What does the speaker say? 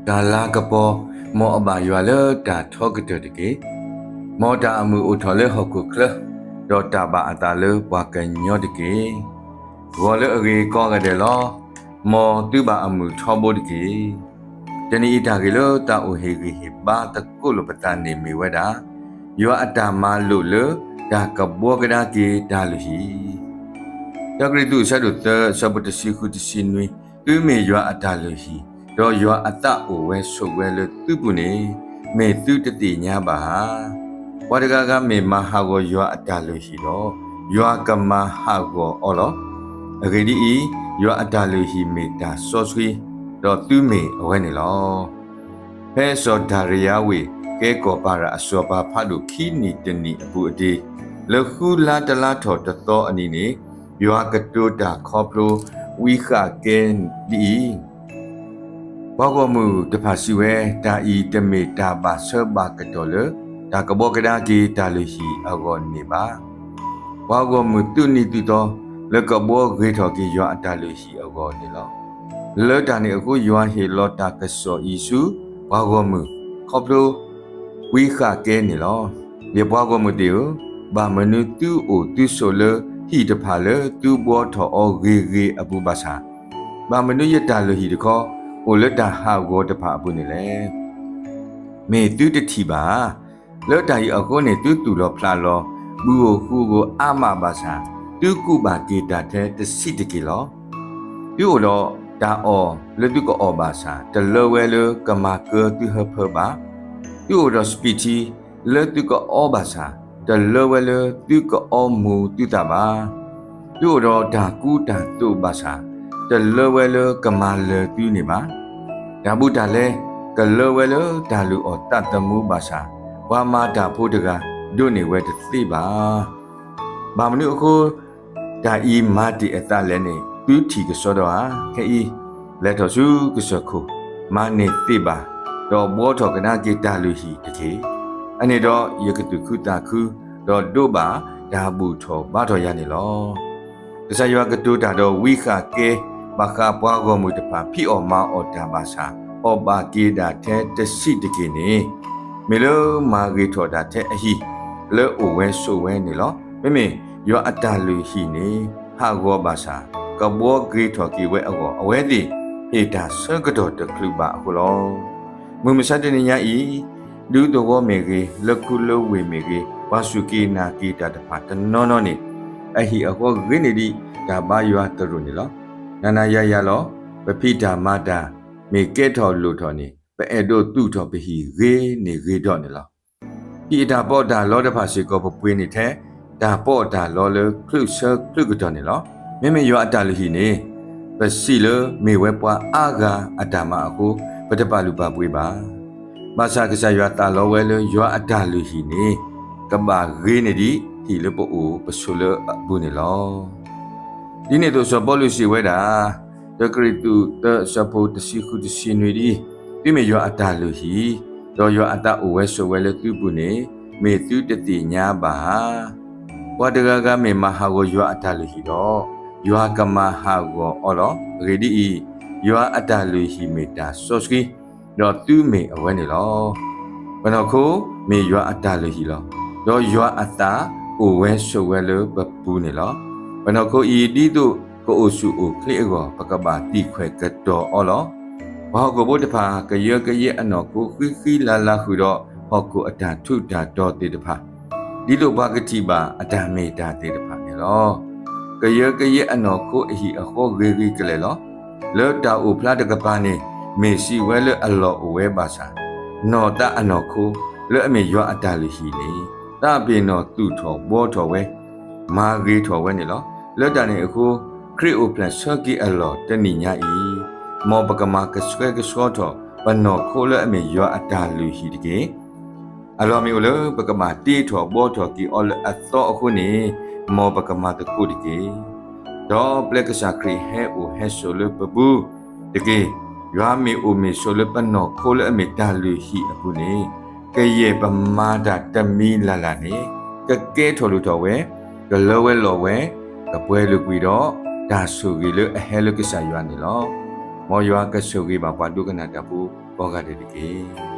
တၢ်လၤကပီၤ, မ်အဘၣ်ယွၤလၢတၢ်ထီကတၢၢ်တက့ၢ်. မ်တၢ်အမုာ်အိၣ်ထီၣ်လၢဟီၣ်ခိၣ်ချၢ, ဒီးတၢ်ဘၣ်အသးလၢပှၤကညီတက့ၢ်. ဂီၤလၢအဂ့ၤကိးဂၤဒဲးလီၤ. မ်သုဘၣ်အမုာ်ထီဘိတက့ၢ်. တနံၤအံၤတၢ်ဂ့ၢ်လၢသးအိၣ်ဟ့ၣ်ဂံၢ်ဟ့ၣ်ဘါသကိးလိာ်ပသးန့ၣ်မ့ၢ်ဝဲဒၣ်, ယွၤအတၢ်မၤလိာ်လၢတၢ်ကဘှီကဒါက့ၤတၢ်လုၢ်ဟံၣ် တၢကရံၣ်သူး အဆၢဒိၣ်သၢ အဆၢဖိတဆံဃုတဆံနွံ, သုမ့ၢ်ယွၤအတၢ်လုၢ်ဟံၣ်, ဒီးယွၤအသးအိၣ်ဝဲဆိးဝဲလၢသုပူၤန့ၣ်, မ့ၢ်သုတသ့ၣ်ညါဘၣ်ဧါ. ပှၤတဂၤဂၤမ့ၢ်မၤဟးဂီၤယွၤအတၢ်လုၢ်ဟံၣ်ဒီး, ယွၤကမၤဟးဂီၤအီၤလီၤ. အဂ့ၢ်ဒ်အံၤ, ယွၤအတၢ်လုၢ်ဟံၣ်မ့ၢ်တၢ်စီဆှံ, ဒီးသုမ့ၢ်အဝဲန့ၣ်လီၤ. ဖဲစီၤဒၤရံယၤဝ့ၢ် ကဲကီၢ်ပၤရၤအစီၤပၤဖးဒိၣ်ခံနံၣ်တနံၣ်အပူၤအတ့ၢ်, လၢဃုလါတလါထီၣ်တသီအနံၤန့ၣ်, ယွၤကတိၤတၢ်ခီဖျိဝံဃးကဲဒ်အံၤ, ပှၤဂီၢ်မုၢ်တဖၣ်စံးဝဲ, တၢ်အံၤတမ့ၢ်တၢ်ဘၣ်ဆၢဘၣ်ကတီၢ်လၢ တၢ်ကဘှီကဒါက့ၤတၢ်လုၢ်ဟံၣ်အဂီၢ်န့ၣ်ဘၣ်. ပှၤဂီၢ်မုၢ်သုးနံၤသုးသီ လၢကဘှီဂ့ၤထီၣ်က့ၤယွၤအတၢ်လုၢ်ဟံၣ်အဂီၢ်န့ၣ်လီၤ. လၢတၢ်န့ၣ်အဃိ ယွၤဟ့ၣ်လီၤတၢ်ကစီၣ်အံၤဆူပှၤဂီၢ်မုၢ် ခီဖျိဝံဃးကဲန့ၣ်လီၤ. ယပှၤဂီၢ်မုၢ်သ့ၣ်ဧၢ, ဘၣ်မနုၤသုအိၣ်သုဆိးလၢဟံၣ်တဖၣ်လၢသုဘှီထီၣ်အီၤဂ့ၤဂ့ၤအပူၤဘၣ်ဆၣ်, ဘၣ်မနုၤယတၢ်လုၢ်ဟံၣ်တခီ အိၣ်လၢတၢ်ဟးဂီၤတဖၣ်အပူၤန့ၣ်လဲၣ်. မ့ၢ်သုတထံၣ်ဘၣ်ဧါ. လၢတၢ်အံၤအဃိန့ၣ် သုသူၣ်လီၤဖျးလီၤ ဘုဧိၤဃုဧိၤအါမးဘၣ်ဆၣ်, သုကူးဘၣ်က့ၤတၢ်ထဲတဆံးတက့ၢ်လီၤ. သုအိၣ်ဒီးတၢ်အီၣ်လၢသုကအီၣ်ဘၣ်ဆၣ်, တလၢဝဲလၢကမၤကၢသုဟၢဖၢဘၣ်. သုအိၣ်ဒီးစပံးထံလၢသုကအီဘၣ်ဆၣ်, တလၢဝဲလၢသုကအီမူၤသုသးဘၣ်. သုအိၣ်ဒီးတၢ်ကူတၢ်သိးဘၣ်ဆၣ်, တလၢဝဲလၢကမၤလၢာ်သုန့ၣ်ဘၣ်. တၢ်ဘူးတၢ်လဲ ကလၢဝဲလၢတၢ်လုၢ်အီၣ်သးသမူဘၣ်ဆၣ်, ပှၤမၤတၢ်ဖိတဂၤ ဒိးန့ၢ်ဝဲတသ့ဘၣ်. ဘၣ်မနုၤအဃိ တၢ်အံၤမၤတ့ၢ်အသးလဲၣ်န့ၣ် သုထံၣ်ကစီဒီဧါ. ခဲအံၤ လဲၤထီၣ်ဆူကစၢၢ်ခိၣ်, မၤန့ၢ်သ့ဘၣ်, ဒီးဘှီထီၣ်ကဒါက့ၤတၢ်လုၢ်ဟံၣ်တက့ၢ်. အန့ၣ်ဒီး ယကသူၣ်ခုသးခု, ဒီးဒိးဘၣ်တၢ်ဘူၣ်ထီၣ်ဘါထီၣ်ယၤန့ၣ်လီၤ. ကစၢ်ယွၤကတိၤတၢ်ဒီးဝံဃးကဲ ဘၣ်ဃးပှၤဂီၢ်မုၢ်တဖၣ် ဖံးအီၣ်မၤအီၣ်တၢ်ဘၣ်ဆၣ်, အီၣ်ဘၣ်က့ၤဒၣ်ထဲတဆံးတက့ၢ်န့ၣ်, မ့ၢ်လၢမၤဂ့ၤထီၣ်ဒၣ်ထဲအဟံၣ် လၢအိၣ်ဝဲဆိးဝဲန့ၣ်လီၤ. မ့မ့ၢ်ယွၤအတၢ်လုၢ်ဟံၣ်န့ၣ် ဟးဂီၤဘၣ်ဆၣ်, ကဘှီဂ့ၤထီၣ်က့ၤဝဲအဂီၢ် အဝဲသ့ၣ်ဟ့ၣ်တၢ်ဆၢကတီၢ်တချုးဘၣ်အဃိလီၤ. မုၢ်မဆါတနံၤညါအံၤ, ဒူသဝီမ့ၢ်ဂ့ၤ, လၢခူလၢဝ့ၢ်မ့ၢ်ဂ့ၤ, ပှၤစူၢ်က့ၤနာ်က့ၤတၢ်တဖၣ်တနီၤနီၤန့ၣ်, အဟံၣ်အဃီဂ့ၤန့ၢ်ဒံးတၢ်ဘါယွၤသရိာ်န့ၣ်လီၤ. နၤနၤယၤယၤလီၤ. ပဖံးတၢ်မၤတၢ် မ့ၢ်ကဲထီၣ်လိာ်ထီၣ်န့ၣ်, ပအဲၣ်ဒိးသူၣ်ထီၣ်ပဟံၣ်ဂ့ၤန့ၢ်ဂ့ၤဒီးန့ၣ်လီၤ. ဟံၣ်အတၢ်ပီးတၢ်လီတဖၣ်စ့ၢ်ကီး ပပှ့ၤန့ၢ်ထဲ တၢ်ပီးတၢ်လီလၢချုးဆၢချုးကတီၢ်န့ၣ်လီၤ. မ့မ့ၢ်ယွၤအတၢ်လုၢ်ဟံၣ်န့ၣ်, ပစံးလၢမ့ၢ်ဝဲပှၤအါဂၤအတၢ်မၤအဃိ, ပတပာ်လုၢ်ပာ်ပှ့ၤဘၣ်. ဘၣ်ဆၣ်ကစၢ်ယွၤသးလီဝဲလၢယွၤအတၢ်လုၢ်ဟံၣ်န့ၣ်, ကဘၣ်ဂ့ၤန့ၢ်ဒံးဟံၣ်လၢပအိၣ်ပဆိးလၢအပူၤန့ၣ်လီၤ. ဒ်န့ၣ်အသိးစီၤပီလူးစံးဝဲဒၣ်, တၢကရံၣ်သူး သၢ အဆၢဖိတဆံဃုတဆံနွံဒ်အံၤ, သုမ့ၢ်ယွၤအတၢ်လုၢ်ဟံၣ်, ဒီးယွၤအသးအိၣ်ဝဲဆိးဝဲလၢသုပူၤန့ၣ်, မ့ၢ်သုတသ့ၣ်ညါဘၣ်ဧါ. ပှၤတဂၤဂၤမ့ၢ်မၤဟးဂီၤယွၤအတၢ်လုၢ်ဟံၣ်ဒီး, ယွၤကမၤဟးဂီၤအီၤလီၤ. အဂ့ၢ်ဒ်အံၤ, ယွၤအတၢ်လုၢ်ဟံၣ်မ့ၢ်တၢ်စီဆှံ, ဒီးသုမ့ၢ်အဝဲန့ၣ်လီၤ. ပနီၢ်ခိမ့ၢ်ယွၤအတၢ်လုၢ်ဟံၣ်လီၤ. ဒီးယွၤအသးအိၣ်ဝဲဆိးဝဲလၢပပူၤန့ၣ်လီၤ. ပနီၢ်ခိအံၤဒ်သိးကအိၣ်ဆူၣ်အိၣ်ချ့အဂီၢ်, ပကဘၣ်သံခွဲးကတီၤအီၤလီၤ. ပှၤဟီၣ်ခိၣ်ဖိတဖၣ် ကယၢကယဲအနီၢ်ခိဃံဃံလၤလၤဃုာ်ဒီး ဟီၣ်ခိၣ်အတၢ်ထူးတၢ်တီၤသ့ၣ်တဖၣ်, ဒ်သိးပှၤကထံၣ်ဘၣ်အတၢ်မ့ၢ်တၢ်သ့ၣ်တဖၣ်န့ၣ်လီၤ. ကယၢကယဲအနီၢ်ခိအဟံၣ်အဃီဂ့ၤဂ့ၤကလဲာ်လီၤ. လၢတၢ်အိၣ်ဖျါတကပၤန့ၣ် မ့ၢ်စံးဝဲလၢအလီၢ်အိၣ်ဝဲဘၣ်ဆၣ်, နီၢ်သးအနီၢ်ခိလၢအမ့ၢ်ယွၤအတၢ်လုၢ်ဟံၣ်န့ၣ်, သးပ့ၤနီၣ်သူၣ်ထီၣ်ဘှီထီၣ်ဝဲ, မၤဂ့ၤထီၣ်ဝဲန့ၣ်လီၤ. လၢတၢ်န့ၣ်အဃိ, ခရံာ်အိၣ်ဖျဲၣ်ဆၢက့ၤအလီၢ်တနံၤညါအံၤ, မ်ပကမၤကဆှဲကဆှီထီၣ် ပနီၢ်ခိလၢအမ့ၢ်ယွၤအတၢ်လုၢ်ဟံၣ်တက့ၢ်. အလီၢ်မ့ၢ်အိၣ်လၢပကဘၣ်တ့ထီၣ်ဘှီထီၣ်က့ၤအီၤလၢအသီအဃိန့ၣ်, မ်ပကမၤသကိးတက့ၢ်. ဒီးပျဲကစၢ်ခရံာ်ဟဲအိၣ်ဟဲဆိးလၢပပူၤတက့ၢ်. ယွၤမ့ၢ်အိၣ်မ့ၢ်ဆိးလၢပနီၢ်ခိလၢအမ့ၢ်တၢ်လုၢ်ဟံၣ်အပူၤန့ၣ်, ကယဲၢ်ပမၤတၢ်တမံၤလၢ်လၢ်န့ၣ်, ကကဲထီၣ်လိၣ်ထီၣ်ဝဲ, ကလၢဝဲလီၤဝဲ, ကပှဲၤလုာ်ကွံာ်ဒီးတၢ်ဆိၣ်ဂ့ၤလၢအဟဲလၢကစၢ်ယွၤန့ၣ်လီၤ. မ်ယွၤကဆိၣ်ဂ့ၤဘၣ်ပှၤဒိကနၣ်တၢ်ဖိကိးဂၤဒဲးတက့ၢ်.